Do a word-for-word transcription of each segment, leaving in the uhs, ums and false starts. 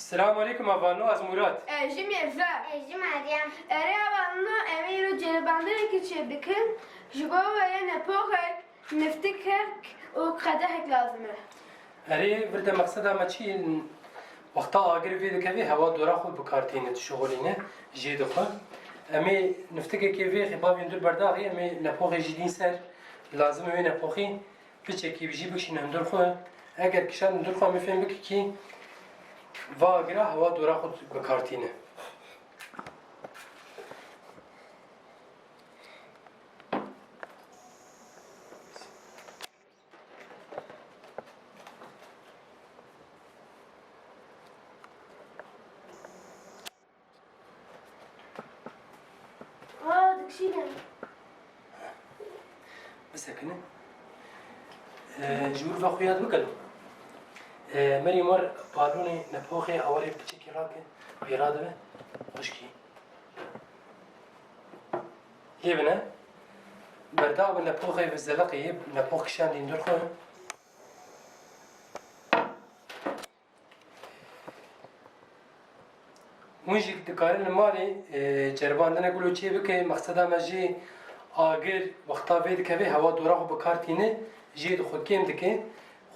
Selamun aleyküm, hevalno, ez Murat. Ez jî Mirza. Ez jî Meryem. Erê, hevalno, em ê îro ceribandinekê çêbikin. Ji bo we yê nepoxek, niftikek û qedehek lazim e. Erê, vir de meqseda me çi ye? Wexta agir vê dikevê, hewa dora xwe bi kar tîne, dişixulîne, jê dixwe. Em ê niftikekê vêxî, bavê hundir berdaxî, em ê nepoxê jî dîn ser. Lazim e wê nepoxî piçekî jî bikişîne hundir xwe. Eger kişand hundir xwe, em ê fêm bike kî va agira hewa dora xwe bi kar tîne. Aa, dikişîne. Bisekine. Ee, ji wir ve xuya dibikelo. Ee, Meryem, war balonê nepoxê awarê piçekî rake, pê radibe, xwişkî. Lê bine. Berda bi nepoxê bi zeleqê, nepox kişandî hundir xwe. Hûn jî dikarin li malê, e, ceribandine gulo çê bike. Meqseda me jî agir wexta vê dikeve, hewa dora xwe bi kar tîne, jê di xwe kêm dike.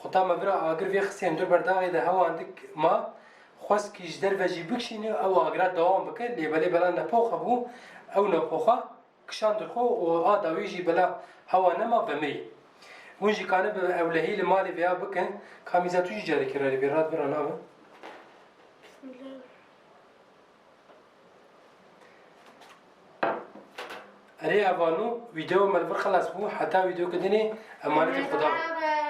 Xweta me vira agir vê xisê hundir berdaxê de hewa hindik ma. Xwest kî ji derve jî bikişîne, ew agira dewam bike. Lê belê bela nepox hebû, ew nepoxa kişand xwe û a dawî jî bela hewa nema ve meyî. Hûn jî kane bi ewlehî li malê vêya bikin. Ka Mîza, tu jî carekê re vê rad bira nave. Erê hevalno, vîdeo me li vir xelas bû. Heta vîdeoyeke dinê, emanetê Xuda be.